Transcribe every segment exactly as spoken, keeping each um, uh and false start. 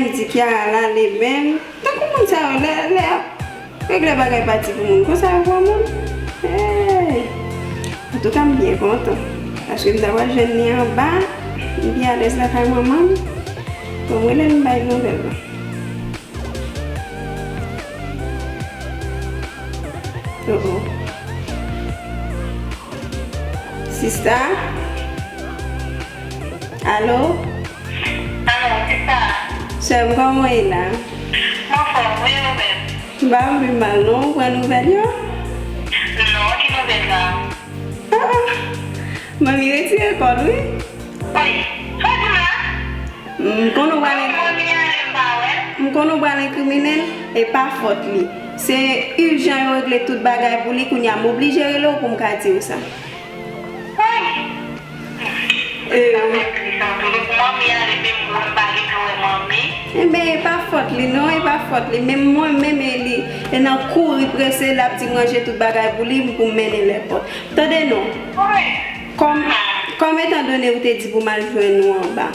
Li di Kiara l ale menm. Tankou moun sa yo, lè, lè y ap regle bagay pati pou moun, konsa yo pran moun. Hey! Antouka, m byen kontan. Paske m ta pral jwenn li anba, m pi alèz lakay manman m. Bon, mwen lè m bay nouvèl la. Oh, oh. Sista? Alo? Alo, sista? Sè m, kòman w ye la? M anfòm, wi, ou menm? M pa pi mal, non. Ou pran nouvèl yo? Non, ki nouvèl la? Ah, ah. Manmi retire kò l, wi. Wi. Sa w di m la? M konn ou pral en-, Manmi a, m pa wè. M konn ou pral enkriminel, e pa fòt li. Se ijan yo regle tout bagay pou li, kounye a m oblije rele w pou m ka di w sa. Wi. E, Sa fè tris anpil. Pou manmi ale, menm mwen m pa gentan wè manmi. Enben, e pa fòt li non, e pa fòt li. Menm mwen menm, e li, e nan kouri prese, l ap di m ranje tout bagay pou li, pou m mennen lèpòt. Tande non. Wi. Kòm, kòm etan done ou te di pou m al jwenn ou anba.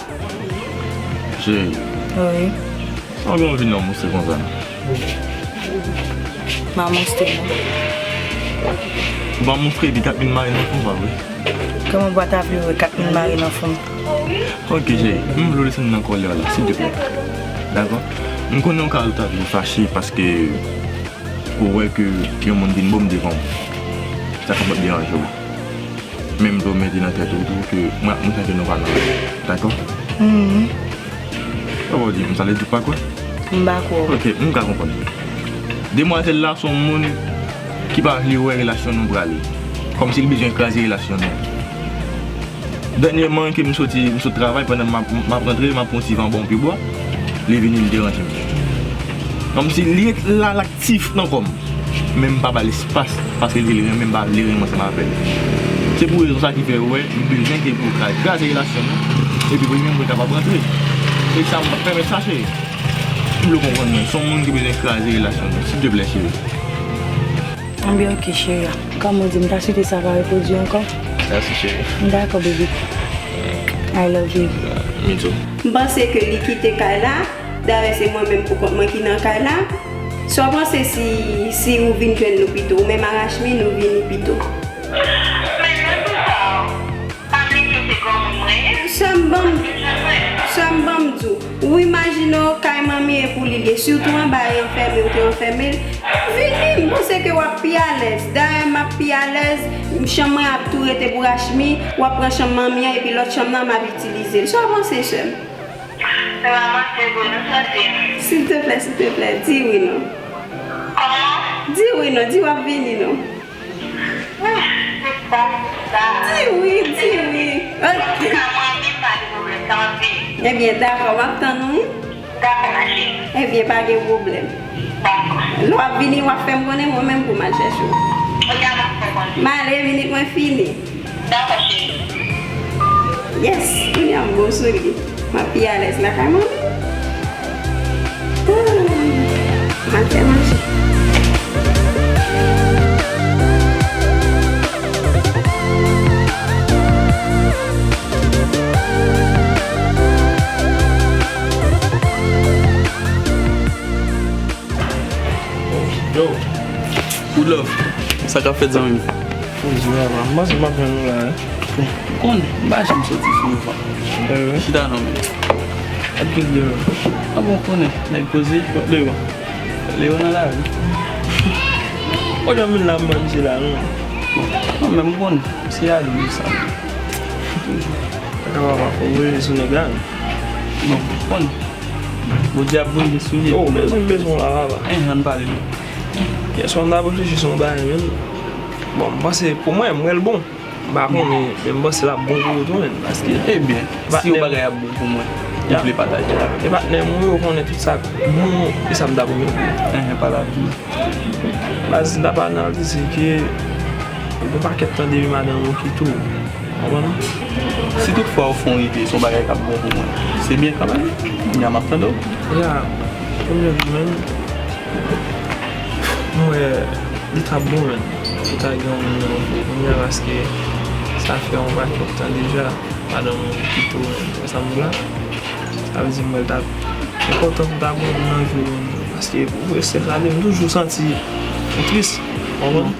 Cheri. Wi. Ou gen anvi nan mouse konsa? M a mouse non. Ou pa mouse epi kat min mare nan fon pa vre? Kòman ou pa ta vle wè kat min mare nan fon? Ok, cheri. M vle w desann nan kòlè w la, silteplè. Dakò? M konnen w ka ta vle fache paske ou wè ke yon moun vin bon devan w. Sa kapab deranje w. Men m vle w mete nan tèt ou tou ke mwen ak moun sa ke nou pa nan. Dakò? Mhm. Sa w di m sa, li di w pa kwè? M pa kwè w. Ok, m ka konprann. Demwazèl la se yon moun ki pa vle wè relasyon nou prale. Kòmsi li bezwen kraze relasyon nou. Dènyèman ke m soti, m sot travay, pandan m ap, m ap rantre, m ap pran ti van bò yon pye bwa, li vini, li deranje m. Kòmsi li ret la, l aktif nan kò m. Men m pa ba l espas, paske li di li renmen m, m pa vle renmen ansanm avè l. Se pou rezon sa ki fè, ou wè, m bezwen ke pou kraze, kraze relasyon nou, epi pou li menm pou l kapab rantre. E sa m p ap pèmèt sa, cheri. M vle w konprann mwen, se yon moun ki bezwen kraze relasyon nou, silteplè, cheri. Anben, ok, cheri. Kòm ou di, m ta swete sa pa repwodui ankò. Mèsi, cheri. M dakò, baby. I love you. Me too. M panse ke li kite kay la. Dayè, se mwen menm poukont mwen ki nan kay la. Sa w panse si, si ou vin jwenn nou pito? Ou menm ak Rachmine, nou vini pito. Men mwen di sa, pa bliye se granmoun mwen ye. Sè m, ban m, sè m, ban m di w. Ou imajine w, kay manmi e pou li l ye. Sitou anba e anfème, ou te anfème l. Vini, m panse ke w ap pi alèz. Dayè, m ap pi alèz. Chanm mwen ap tou rete pou Rachmine. W ap pran chanm manmi an, epi lòt chanm nan, m ap itilize l. Sa w panse, sè m? Se pa manti vre, nou santi. Silteplè, silteplè, di wi non. Kòman? Di wi non, di w ap vini non. Ah, se pa sa. Di wi, di wi. Ok. Sa mwen menm pa gen pwoblèm, sa m ap vini. Ebyen, dakò, m ap tann ou wi. Dakò, ma cheri. Ebyen, pa gen pwoblèm. Dakò. Lè w ap vini, w ap fè m konnen mwen menm pou m al chèche w. Kounye a m ap fè w konnen. M ale, minit mwen fini. Dakò, cheri. Yes, kounye a m bon sou li. M ap pi alèz lakay manmi. Ooh, m ap fè manje. Yo. Good love. Sa k ap fèt, zanmi m? Poze a, m panse m ap jwenn ou la, wi. Ou konnen, m pa janm soti sou van. Eh wi. Chita non, men. Ap gen lè. Ah bon, ou konnen, nèg poze. Kot Lewo? Lewo nan lari. Ou janm vin la, m wè misye la, non? Bon, non, men m konnen, misye ale wi, sa. Sa ka papa, fò w rele sou nèg la, non? Bon, ou konnen. Bondye ap brile sou li. Oh, men mwen bezwen w la, papa. Hein, ann pale non. Yèswa m t ap reflechi sou yon bagay, men. Bon, m panse, pou mwen, m wè l bon. M pa konnen, men m panse l ap bon pou ou tou, men. Paske Ebyen, si yon patnè bagay ap bon pou mwen, ou vle pataje l avè m. E patnè m, wi, ou konnen tout sa k bon, e sa m t ap renmen pou ou. Hein, pale avè m. Baz, m t ap analize ke yon pakèt tan depi madanm ou kite w. Konprann? Si toutfwa ou fè yon ide, se yon bagay k ap bon pou mwen, se byen kanmenm. Kounye a m ap tande w. Ya, kounye a menm, m wè li t ap bon menm. Ou ta gen yon moun nan ou vle kounye a, paske sa fè yon pakèt tan deja madanm ou kite w menm. Wè sa m di la? Sa vle di m wè l t ap Enpòtan pou ta gen yon moun nan vi w, paske pou vrè, se sa li, m toujou santi m tris, w konprann?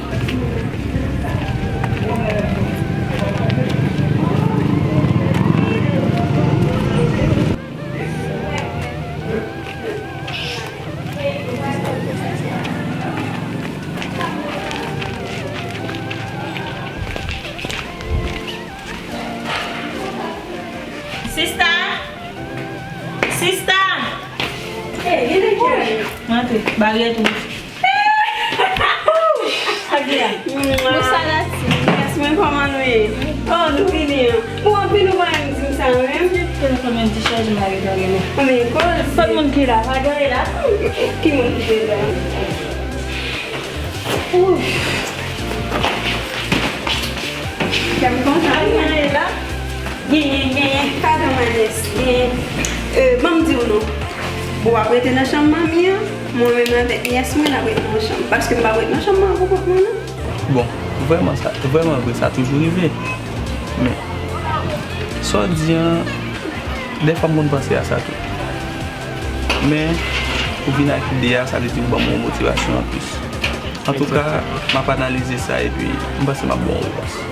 Sista! Sista! Hey, gen de kè. Mwen antre. Baryè tou. Sa ki la? Bonswa, Dati. Yes, mwen, kòman nou ye? Oh, nou vini an. Bon, anpil ou pa menm di m sa menm. Telefòn mwen dichaje, m lage nan rele. Anben, koz. Kot moun ki la? Pa gen anyen la. Ki moun ki te la? Ouf. Kè m kontan. Ay, mwen la. Genyen, genyen. Padon, Manès. Genyen. Euh, ban m di w non. Bon, w ap rete nan chanm manmi an. Mwen menm avèk nyès mwen, n ap rete nan chanm. Paske m p ap rete nan chanm mwen pou kont mwen, non. Bon, vrèman, sa, vrèman vre, sa toujou rive. Men, sa w di an, dèfwa m konn panse a sa tou. Men, ou vin ak ide a, sa vle di ou ban m yon motivasyon anplis. Antouka, m ap analize sa epi m panse m ap ba w yon repons.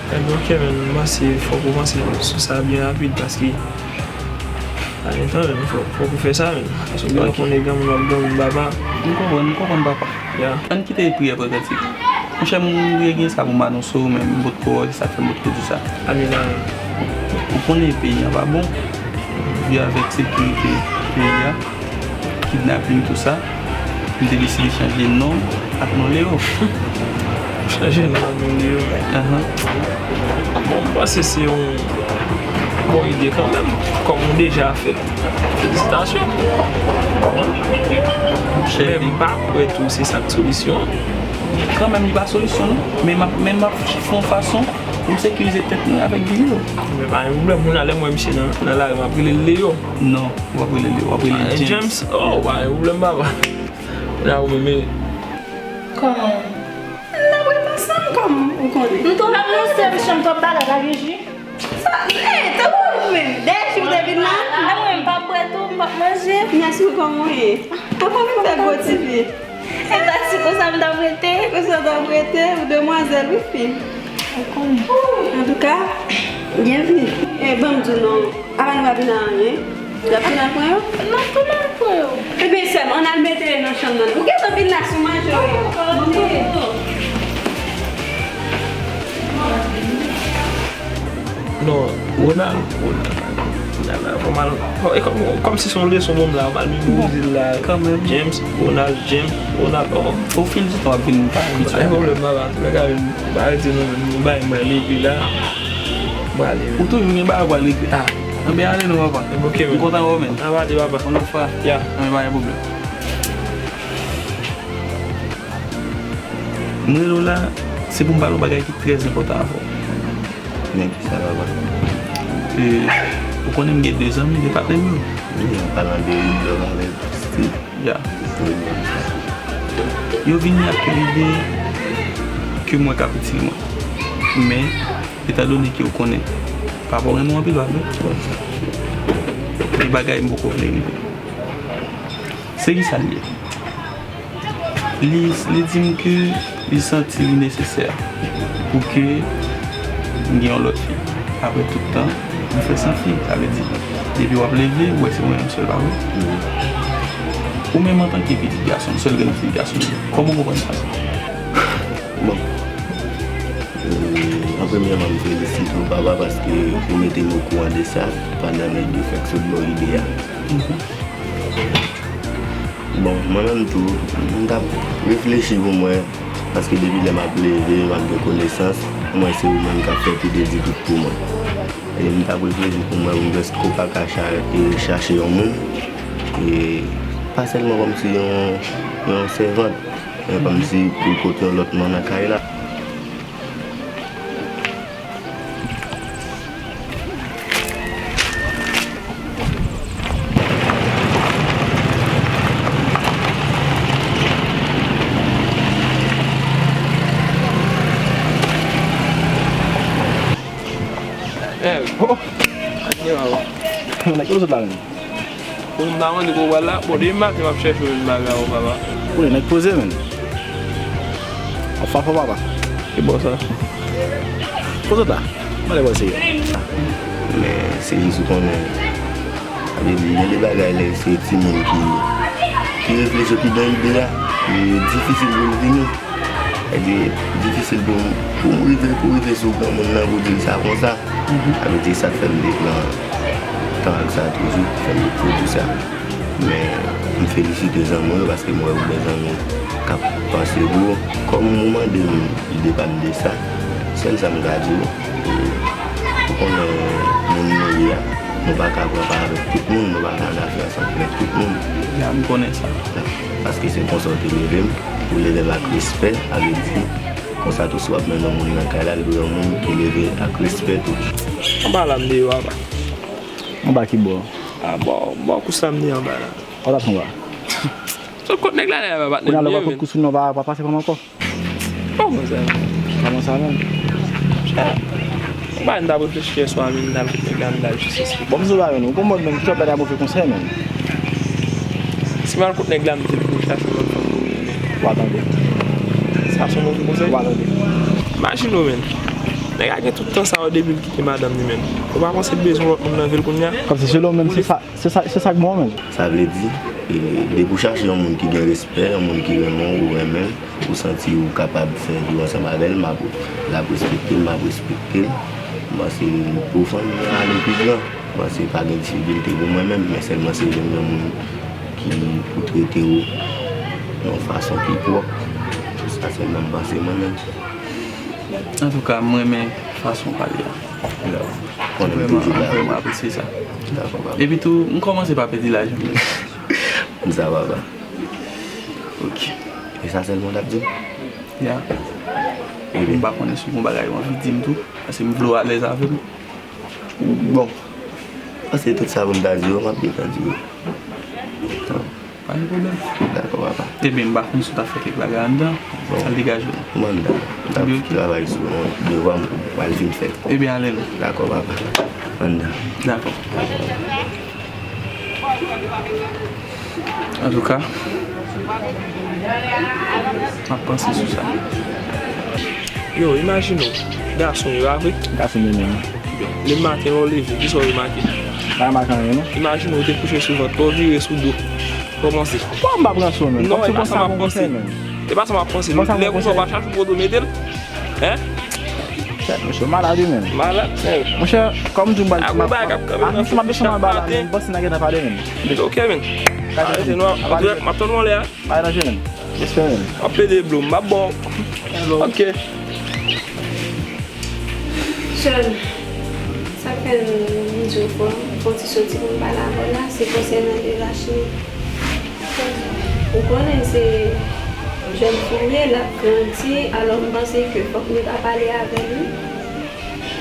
Ebyen, ok, men, m panse fòk ou panse sou sa byen rapid, paske pa gen tan, men, fòk, fòk ou fè sa, men. Paske ou genlè konnen granmoun w ap granmoun, papa. M konprann, m konprann, papa. Ya. Ann kite priyè pran kantik. Monchè, m gen sa pou m anonse w, men m potko wè, se sa k fè m potko di sa. Amina. Ou konnen peyi an pa bon. Pi avèk sekirite peyi a, kidnaping, tou sa, m te deside chanje non ak non Leo. Chanje non ak non Leo. Ahan. Bon, m panse se yon bon ide kanmenm, kòm ou deja fè l. Felisitasyon. Men m pa kwè tou se sa k solisyon an. Kanmenm, li pa solisyon, non. Men m ap, men m ap fè yon fason pou m sekirize tèt mwen avèk videyo. Men pa gen pwoblèm, kounye a lè m wè misye nan, nan lari, m ap rele l Leo. Non, w ap rele Leo, w ap rele l James. James? Oh, pa gen pwoblèm, papa. Kounye a ou menm, e. Kòman? N ap ret ansanm kòm ou konnen. M tou ap nan sèl chanm, m t ap bale ak Aliji. Sa, eh, tankou ou menm. Dèyè fi ou te vin la? Mwen menm, m p ap bwè tou, m p ap manje. Mèsi pou kòman ou ye. Anfòm ou fè gwo tifi. E pa ti konsa m t ap rete. Konsa w t ap rete, ou demwazèl, wi, fi. Ou konnen. Antouka, byenvini. E, ban m di w non, apa nou pa vin a anyen? Y ap tounen al pran yo? N ap tounen al pran yo. Ebyen, sè m, ann al mete yo nan chanm nan. Ou gentan vin la sou manje w ye. Non, Ronald, Ronald, Ronald, fò m al, fò, e kòm, kòmsi se yon leson pou m la, m al memorize l la. Kanmenm. James, Ronald, James, Ronald, oh. Au fil du temps, w ap vin pa abitye. Pa gen pwoblèm, papa. Antouka, m pa rete non, m bay mwen levi la. M prale. Ou toujou gen bagay pou al regle. Ah, anben ale non, papa. Ok, men. M kontan wè w, men. N ap pale, papa. Yon lòt fwa. Ya. Anben, pa gen pwoblèm. M rele w la, se pou m pale yon bagay ki trè enpòtan avè w. Men ki sa, papa? E, ou konnen m gen de zanmi, de patnè m yo. Wi, an palan de Wilder avèk Steve. Ya. Wi, men ki sa. Yo vini ak lide ke mwen k ap itil mwen. Men, etandone ke ou konnen, papa w renmen w anpil, pa vre? Gen bagay m poko vle rive. Se ki sa l ye? Li, li di m ke li santi li nesesè pou ke m gen yon lòt fi. Apre tout tan, m fè san fi. Sa vle di, depi w ap leve, ou wè se mwen menm sèl, pa vre? Ou menm, antanke pitit gason, sèl grenn pitit gason, kòman w konprann sa? Bon, euh, an premyèman, m felisite w, papa, paske ou mete m okouran de sa pandan nèg yo fèk sot ba w ide a. Bon, mwen menm tou, m t ap reflechi pou mwen, paske depi lè m ap leve, m ap gen konesans, mwen se ou menm k ap fè tout edit tout pou mwen. E m t ap reflechi pou mwen, m prèske pa ka cha-, e, chache yon moun, e pa sèlman kòmsi yon, yon sèvant, men kòmsi pou l pote yon lòt non nan kay la. Eh, oh! Mwen, nan ki w sot la menm? Bon, m ta mande pou w pral la. Bon, depi maten m ap chèche w, m pa ka wè w, papa. Wi, nèg poze, menn. Ap frape w, papa. Ki bò sa? Kote w t la? Mande bò se yo. Men se jis ou konnen. Sa vle di, gen de bagay lè se timoun ki, ki reflechi, ki gen ide a, li difisil pou l vini. Sa vle di, difisil pou m, pou m rive, pou rive sou granmoun nan, pou di l sa konsa. Sa vle di, sa k fè m te pran tan ak sa toujou, ki fè m te pwodui sa. Men, m felisite zanmi w yo, paske m wè ou gen zanmi k ap panse pou ou. Kòm ou mande m ide pa m de sa, sèl sa m ka di w, e, ou konnen moun nou ye a, nou pa ka pran pa avèk tout moun, nou pa ka ann afè ansanm avèk tout moun. Ya, m konnen sa. Paske se konsa w te leve m, ou leve m ak respè, sa vle di, konsa tou si w ap mennen yon moun nan kay la, li dwe yon moun ki leve ak respè tou. Anba la m deyò, papa. Anba ki bò? A, bò, bò kous la m deyò anba la. Ou t ap fè anba? Sot kot nèg la, nèg la pa patnè m ye, men. Kounye a lè w pa kot kous ou nan, pa, pa pase pran m ankò. Kòman sa? Kòman sa menm? Chè, m pa, m t ap reflechi yè swa, men m t al kot nèg la, m t al jis esplike. Bon, m di w bagay, non. Ou konprann menm, ki w ap bay move konsèy, menm? Si m al kot nèg la, m di l pou l chache yon lòt fanm pou mwen, men. W a tande. Sa se yon move konsèy? W a tande. Imajine w, menn. Nèg la gen tout tan sa yo depi l kite madanm li, menn. Ou pa panse l bezwen lòt moun nan vi l kounye a? Kòmsi selon w menm, se sa, se sa, se sa k bon, menn. Sa vle di, e, depi w chache yon moun ki gen respè, yon moun ki renmen w, ou renmen l, ou santi ou kapab fè vi w ansanm avè l, m ap, l ap respekte w, m ap respekte l. M panse pou fanmi an ale pi gran. M panse pa gen difikilte pou mwen menm, men sèlman se jwenn yon moun ki pou trete w yon fason ki pwòp. Se sa sèlman m panse mwen menm. Antouka, m renmen fason w pale a. Konnen m toujou la. M vrèman apresye sa. Dakò, papa. Epi tou, m kòmanse pa pèdi laj mwen. M sa, papa. Ok. E sa sèlman w t ap di m? Ya. Ebyen. M pa konnen si w gen yon bagay ou anvi di m tou, paske m vle w alèz avè m. Bon. Paske tout sa pou m ta di w, m ap gentan di w. Pa gen pwoblèm. Dakò, papa. Ebyen, m pa konn si w ta fè kèk bagay anndan. Bon. Al degaje w. M anndan. M t ap travay sou yon devwa m pou al vin fè. Ebyen, ale non. Dakò, papa. Anndan. Dakò. Antouka, m ap panse sou sa. Yo, imajine w, gason yo, pa vre? Gason yo menm. Demen maten, lè w leve, kisa w remake? Pa remake anyen, non. Imajine w te kouche sou vant, lè w vire sou do. Kòmanse. Pwa m pa pran sou, menn. Non, e pa sa m ap panse. E pa sa m ap panse. Lè kouche, w pa chache w poto mete l. Hein? Chèt, mesye, w malad, wi, menn. Malad, sèl. Monchè, kòm di m pral, a, m ap, a, m ap desann anba la, menn, bòs la gentan pale, menn. Ok, menn. Arete, nou, m ap tann w anlè a. Pa deranje, menn. Respè, menn. M ap pede blo, m ap bon. Ok. Sèl, sa k fè m di w fò, fò ti soti pou m pale avè w la, se konsènan Erachni. Ou konnen se jèn fi m ye, l ap grandi, alò m panse ke fòk nou ta pale avè l, wi.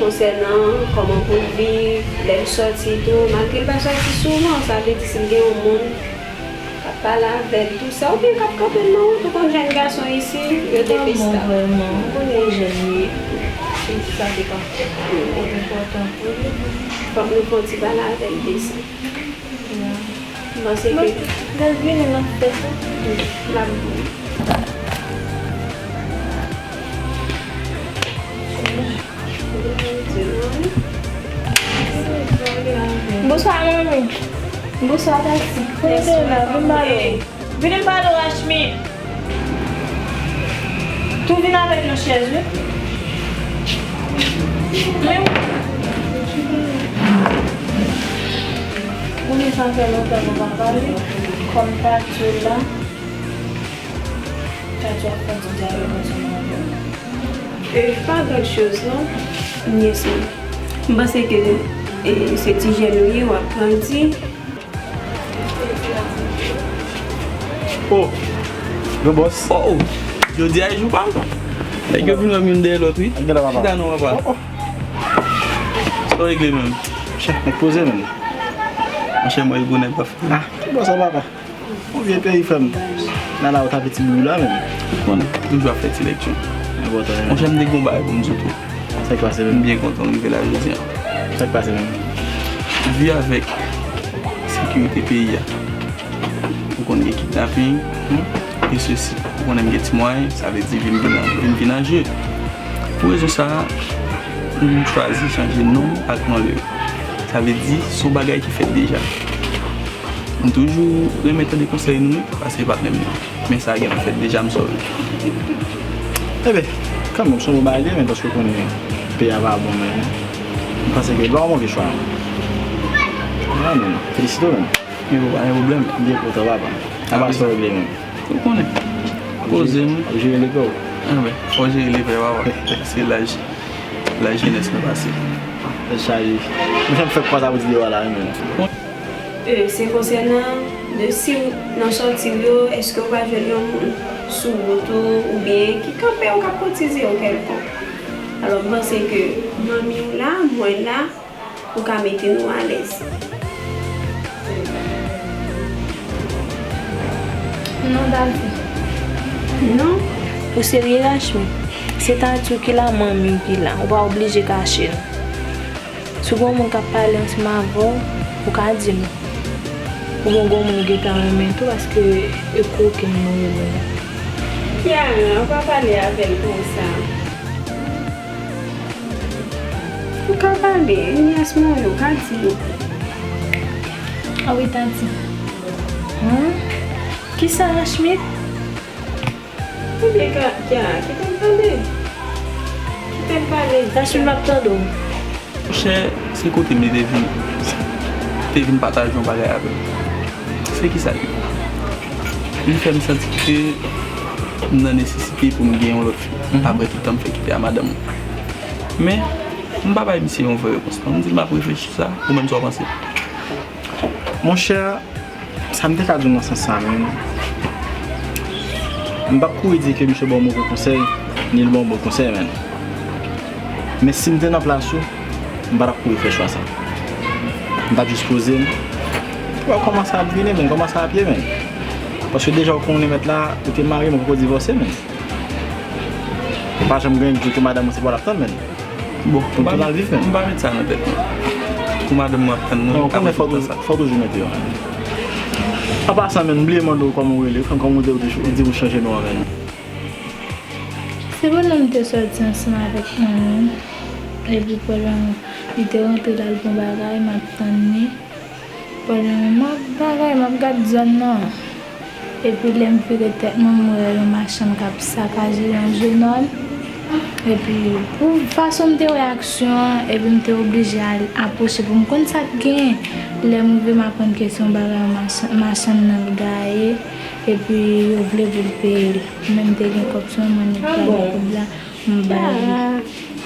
Konsènan kòman pou l viv, lè l sòti tou, malgre l pa sòti souvan, sa vle di si l gen yon moun k ap pale avè l, tou sa, oubyen k ap kanpe l nan wout, ou konn jèn gason isi, yo depista. Vrèman, ou konnen jèn li ye, tou sa depann. Li enpòtan pou li. Fòk nou fè yon ti pale avè l de sa. Mwen se ke. Gad vini nan fè sa. L ap vini. Bonswa, manmi. Bonswa, tati. Kòman w ye la? Vin pale. Vini m pale w, Rachmi. Tou vin avèk yon chèz, wi. Men, ou konnen sa fè lontan nou pa pale, kòm tati w la, tati w ap fè ti dyalòg ansanm avè w. E, pa gran choz, non. Yes, ma'am. M panse ke, e, se ti jèn ou ye, w ap grandi. Oh, gwo bòs. Oh, oh. Jodi a e jou pa m. Nèg yo vin wè m youn dèyè lòt, wi. Chita non, papa. Oh, oh. Sa w regle menm? Chè, nèg poze menm. Monchè, mwen e bonè pa fè. Ah, ki bò sa, papa? Ou vye peyi, frè m. Nana, ou tape ti boul la menm. Bon, toujou ap fè ti lèkti. Enpòtan, menm. Monchè, m te gon bagay pou m di w tou. Sa k pase menm? M byen kontan w rive la jodi a. Sa k pase menm? Vi avèk sekirite. sekirite peyi a. Ou konn gen kidnaping, hmm? E sesi. Ou konnen m gen ti mwayen, sa vle di vin vin an, vin vin an je. Pou rezon sa a, m chwazi chanje non m ak non Leo. Sa vle di, se yon bagay ki fèt deja. M toujou renmen tande konsèy nou, wi, paske patnè m nan. Men sa gen pou fèt deja, m sòri. Enben, kanmenm, se yon bon bagay li ye, men paske w konnen peyi a pa bon, men m panse ke l pa yon move chwa. Wi, men, felisite w, men. Gen pou pa gen pwoblèm. M byen kontan, papa. Apa sa w regle menm? Ou konnen. Koze m. W ap jere lepè w. Enben, fò w jere lepè, papa. Se laj, laj jenès nou pase. Tèt chaje. Mwen fè m fè kwa sa pou di dewa la, wi, men. E, se konsènan de si w nan sòti w yo, èske w pa jwenn yon moun sou wout ou, oubyen ki kanpe w, k ap kotize w kèlkonk. Alò, m panse ke manmi w la, mwen la, pou ka mete nou alèz. Non, Tati. Non? Ou serye, Rachmi? Se Tati w ki la, manmi w ki la. Ou pa oblije kache nou. Si w gen yon moun k ap pale ansanm avè w, ou ka di m. Oubyen w gen yon moun ou gentan renmen tou, paske e kokenn nou rele nou. Kiara, ou pa pale avè l konsa. Ou ka pale, Elias Morin, ou ka di l. Ah wi, Tati. Hum? Kisa, Rachmi? Ebyen, Ka-, Kiara, kite m pale. Kite m pale. Rachmi, m ap tande w. Monchè, se kote m li te vin, te vin pataje yon bagay avè m. Se kisa l ye? Li fè m santi ke m nan nesesite pou m gen yon lòt fi, mhm, apre tout tan m fè kite a madanm mwen. Men, m pa bay misye yon vrè repons non. M di l m ap reflechi sou sa, ou menm sa w panse? Monchè, sa m te ka di w nan sans sa menm, m p ap kouri di ke misye ba w move konsèy, ni l ba w bon konsèy, menn. Men si m te nan plas ou, m pa t ap kouri fè chwa sa. M t ap jis poze m. Pou wè kòman sa ap vini, menn, kòman sa ap ye, menn. Paske deja w konnen mèt la, ou te marye, men w poko divòse, menn. Ou pa janm gen djòl ke madanm ou se pa w l ap tann, menn. Bon, pou m tou al viv, menn. M pa met sa nan tèt mwen. Pou madanm mwen ap tann mwen, non, ou konnen fò toujou, fò toujou mete yo, menn. An pasan, menn, m bliye mande w kòman w rele, kòm, kòm ou te, ou te, ou di ou chanje non an, menn. Se pandan m te sòti ansanm avèk manman m, epi pandan li te rantre l al pran bagay, m ap tann li. Pandan m ap bagay, m ap gad zòn nan. Epi lè m vire tèt mwen, m wè yon machann k ap sakaje yon jenòm. Epi pou fason m te wè aksyon an, epi m te oblije al apwoche pou m konn sa k genyen. Lè m rive, m aprann ke se yon bagay yon machann, machann nan l gaye, epi yo vle pou l peye l. Mwen m te gen kòb sou mwen, m pran kòb la, m ba li.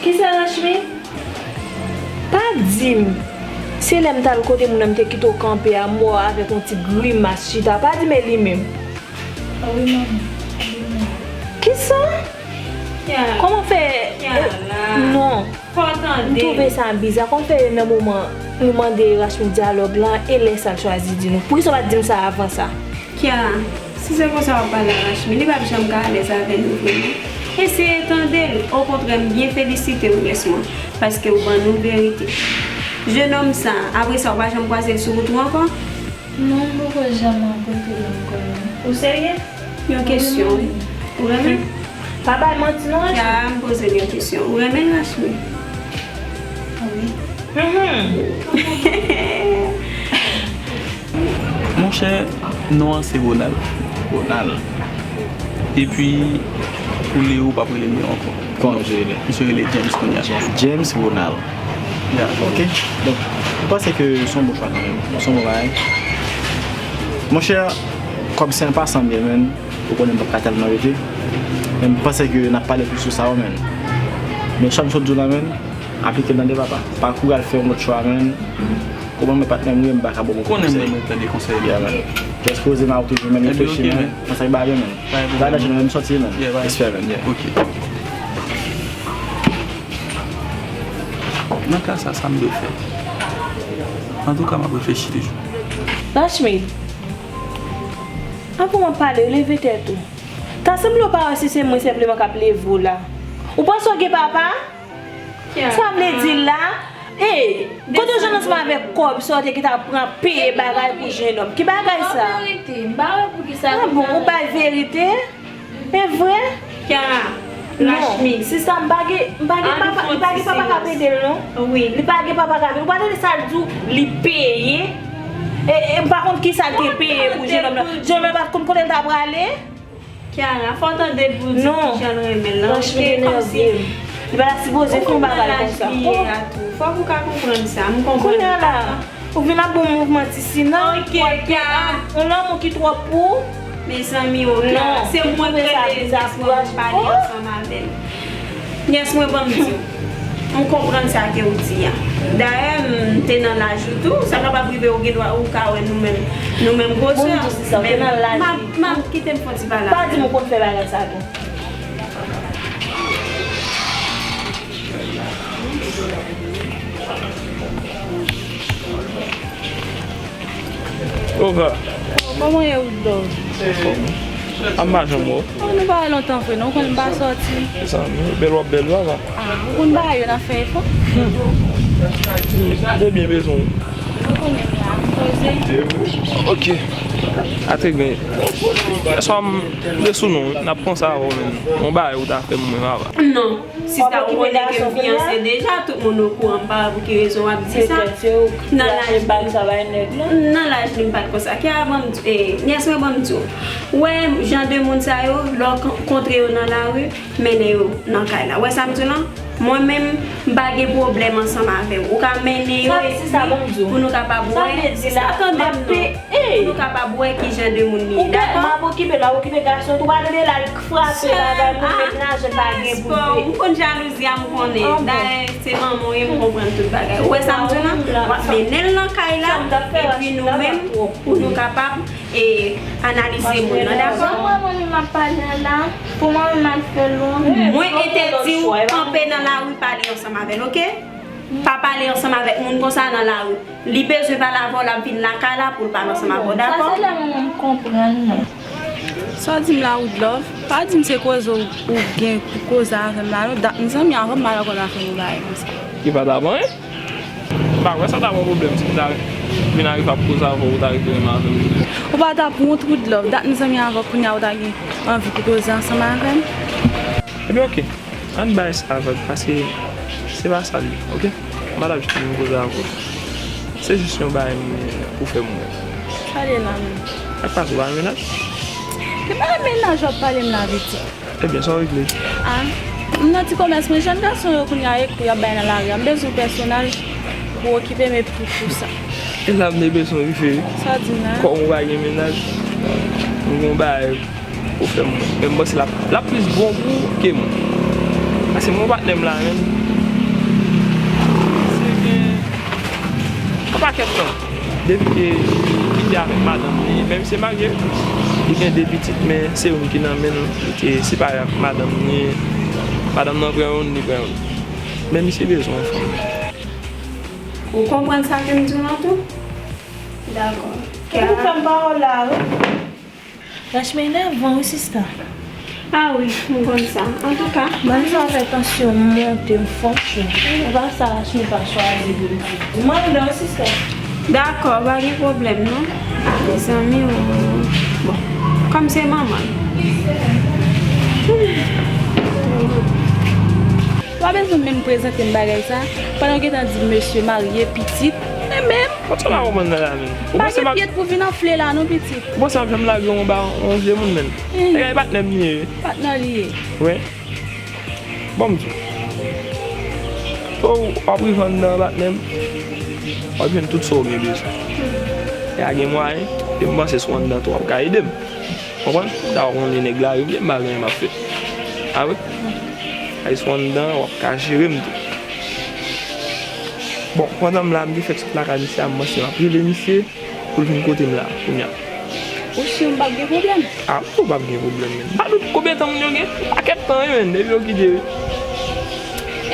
Kisa, Rachmi? Pa di m. Se lè m t al kote moun nan, m te kite w kanpe a, m wè w avèk yon ti grimas chita. Pa di m e li menm. Wi, manmi. Kisa? Kòman fè? Non. M twouve sa biza. Kòman fè nan moman nou mande Rachmi dyalòg la, e lè sa l chwazi di nou? Poukisa w pa t di m sa avan sa? Kiara, si se konsa w ap pale a Rachmi, li p ap janm ka alèz avè nou vre non. Eseye tande l. Okontrè, m byen felisite w, nièce mwen, paske w ban nou verite. Jenòm sa, apre sa, w pa janm kwaze l sou wout ou ankò? Non, m poko janm rankontre l ankò non. Ou serye? Yon kesyon, wi. Ou renmen? Pa bay manti non, Rachmi. Kiara, m poze l yon kesyon. Ou renmen Rachmi? Wi. Monchè, non an se Ronald. Ronald. Epi, pou Leo, w p ap rele Leo ankò. Kòman misye rele? Misye rele James kounye a. James, James Ronald. Ya. Ok. Donk, m panse ke se yon bon chwa kanmenm. Se yon bon bagay. Monchè, kòm se an pasan m ye, menn, ou konnen m p ap ka tèlman rete. Men m panse ke n ap pale plis sou sa, wi, menn. Men sa m sot di w la, menn, aplike l tande, papa. Pa kouri al fè yon lòt chwa, menn. Kòman mwen patnè m ye, m pa ka ba w bon konsèy. Konnen mwen renmen tande konsèy li a, menn. Just poze m a w toujou, menn, reflechi, menn. Nan sa k ba yo, menn. Pa gen pwoblèm. Lajè nan menm sòti, menn. Respè, menn. Ok. Nan ka sa, sa m dwe fè? Antouka, m ap reflechi toujou. Rachmid, avan w ap pale, leve tèt ou. Ta sanble w pa wè si se mwen senpleman k ap leve w la. Ou panse w gen papa? Sa vle di la, Ey, kote w jwenn ansanm avèk kòb sa w te gentan pran peye bagay pou jennonm? Ki bagay sa? An verite, m pa wè poukisa. Ah bon, ou bay verite? E vre? Kiara, Rachmi. Sista, m pa gen, m pa gen papa, li pa gen papa k ap ede l non. Wi. Li pa gen papa k ap ede l. Ou pa tande sa l di w, li peye? E, e m pa konn kisa l te peye pou jennonm nan. Jennonm nan pa t konn kote l ta prale? Kiara, fò w tande l pou w di kijan l renmen l lan, oke? Kòmsi li pa ta sipoze fè yon bagay konsa. Ou konprann laj li ye a tou. Fòk ou ka konprann sa. M konprann. Kounye a la, ou vin ap bon mouvman ti si non. Oke, Kiara. Yon lanmou ki twòp pou ou. Mezanmi, o Kiara, se mwen k rele nyès mwen pou m pale ansanm avè l. Nyès mwen, ban m di w. M konprann sa ke w di a. Dayè, m te nan laj ou tou. Sa kapab rive ou gen dwa, ou ka wè nou menm, nou menm gwosè. Bon, m di w sista, w te nan laj li tou. M ap, m ap kite m fè yon ti pale avè l. Pa di m ou konn fè bagay sa tou. Ova. Kòman w ye, Woodlove? Anfòm. An pa janm wè w. Oh, nou pa wè lontan vre, non. Ou konn m pa sòti. Se sa, men bèl w ap bèl, papa. Ah, ou konn bagay yo, n ap fè efò. Debyen bezwen w. Ou konnen m la, m poze. Ok. Ate gen. Swa m de sou non, n ap panse avè w menm. Yon bagay ou ta fè m mwen, papa. Non. Sista, ou konnen ke m fiyanse deja, tout moun okouran, m pa wè pou ki rezon w ap di sa. Nan laj li, nan laj li m pa t konsa. Kiara, ban m di, eh, nyès mwen, ban m di w. Ou wè jan de moun sa yo, lè w kontre yo nan lari, mennen yo nan kay la. Ou wè sa m di w lan? Mwen menm, m pa gen pwoblèm ansanm avè w. Ou ka mennen yo epi pou nou kapab wè. Sista, tande m non. Pou nou kapab wè ki jan de moun li ye, dakò? M ap okipe l, m ap okipe gason tou, pa tande l al frape bagay moun, mennaj pa gen pou l fè. Ou konn jalouzi a, m konnen. Dayè, se manman w ye, m konprann tout bagay. Ou wè sa m di w lan? W ap mennen l nan kay la, epi nou menm, pou nou kapab, e, analize moun nan, dakò? Jan mwen menm m ap pale a la, pou mwen menm m al fè lon. Mwen entèdi w kanpe nan lari pale ansanm avè l, oke? Pa pale ansanm avèk moun konsa nan lari. Li bezwen pale avè w, l ap vin lakay la pou l pale ansanm avè w, dakò? Sa se lè mwen menm m konprann non. Sa w di m la, Woodlove? Pa di m se koze w, ou gen pou koze avè m la non. Dat nou zanmi, avan m pa ta konn ap fè yon bagay konsa. Li pa t ap anyen. M pa kwè sa t ap yon pwoblèm si m ta vin arive ap koze avè w, ou ta rive renmen avè m. Ou pa t ap wont, Woodlove? Dat nou zanmi, avan kounye a ou ta gen anvi pou koze ansanm avè m? Ebyen, oke. Ann bay sa vag, paske se pa sa l ye, oke? M pa t ap jis vin koze avè w. Se jis yon bagay m gen pou fè m wè. Sa l ye la menm? Sa k pase, ou pa gen mennaj? Ki bagay mennaj w ap pale m la, pitit? Ebyen, sa w regle? A, m nan ti komès mwen, jèn gason yo kounye a, e kou y ap bay nan lari a. M bezwen pèsonaj pou okipe m epi pou sa. E la m te bezwen rive wi. Sa w di m la? Kòm ou pa gen mennaj, m gen yon bagay pou fè m wè. Men m panse l ap, l ap plis bon pou ou ke mwen. Paske mwen patnè m la menm, se gen yon pakèt tan depi ke li kite avèk madanm li, menm si se marye, li gen de pitit, men se youn ki nan men l, li te separe ak madanm li, madanm nan pran youn, li pran youn. Men misye bezwen yon fanm. Ou konprann sa ke m di w lan tou? Dakò. Ou fè m pawòl la wi. Rachmi enèvan wi sista. A wi, m konn sa. Antouka, ban m sa fè tansyon m monte m fòk chou. Ou pa sa Rachmi pa chwazi pou l di. Ou mande w sista. Dakò, pa gen pwoblèm non. Mezanmi, ou, bon, kòm se manman l. Ou pa bezwen menm prezante m bagay sa. Pandan w gentan di mesye marye, pitit, men menm. Kòman sa w pa konprann nan la menm? Pa gen pyè pou vin anfle la non pitit. Bon, sa m janm lage yon ba yon vye moun menm. Nèg la e patnè m li ye wi. Patnè w li ye. Wi. Bon, m di w. Ou w ap rive anndan patnè m, w ap jwenn tout sa w gen bezwen. Nèg la gen mwayen, e m panse si w anndan tou w ap ka ede m. Konprann? Dayè w konnen nèg lari m ye, m pa gen anyen m ap fè. A wi? Ay si w anndan, w ap ka jere m tou. Bon, pandan m la, m te fèk sot lakay misye a, m panse m ap rele misye. Pou l vin kote m la, kounye a. Ou si m p ap gen pwoblèm? A, ou p ap gen pwoblèm, menn. Pa dout konbyen tan moun yo gen? Pakèt tan, wi, menn, depi yo kite, wi. E,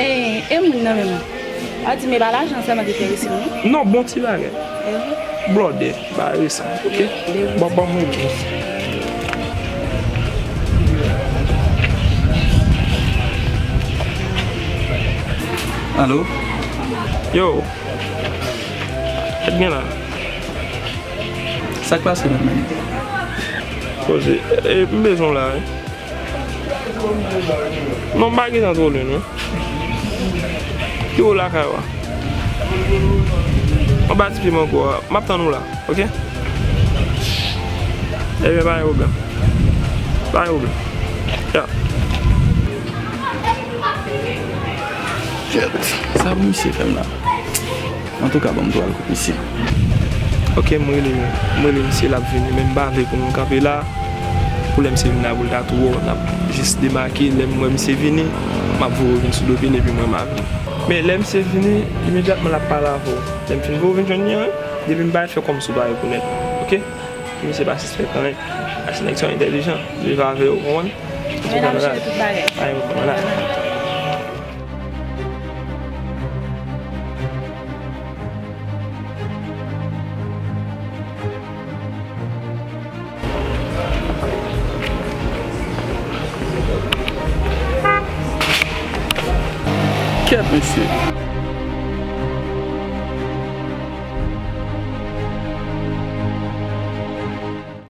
e moun nan menm? Pa di m e pa lajan sèlman ki enterese m, non? Non, bon ti bagay. Blòdè, bagay resan, oke? Bon, bon, bon. Alo? Yo, sa k gen la? Sa k pase la menm? Poze. E, m bezwen w la, wi. Non, m pa gen tan twò lwen, non. Ki ou lakay ou a? Anba ti pye mango a. M ap tann ou la, oke? Ebyen, pa gen pwoblèm. Pa gen pwoblèm. Ya. Shit. Sa pou misye fè m la? Antouka, ban m tou al kote misye. Oke, m rele, m rele misye, l ap vini. Men m pa vle pou nou kanpe la. Pou lè misye vin la, pou l ta twò, n ap jis debake. Lè m wè misye vini, m ap voye w vin sou do pye n epi mwen m a vini. Men lè misye vini, imedyatman l ap pale avè w. Lè m fin voye w vin jwenn li an, depi m pa fè kòmsi w pa rekonèt mwen. Oke? Pou misye pa sispèk anyen. Paske nèg sa yo entèlijan. Li va avè w, konprann? Men n ap jere tout bagay. Ay, konprann la. Kèt, mesye.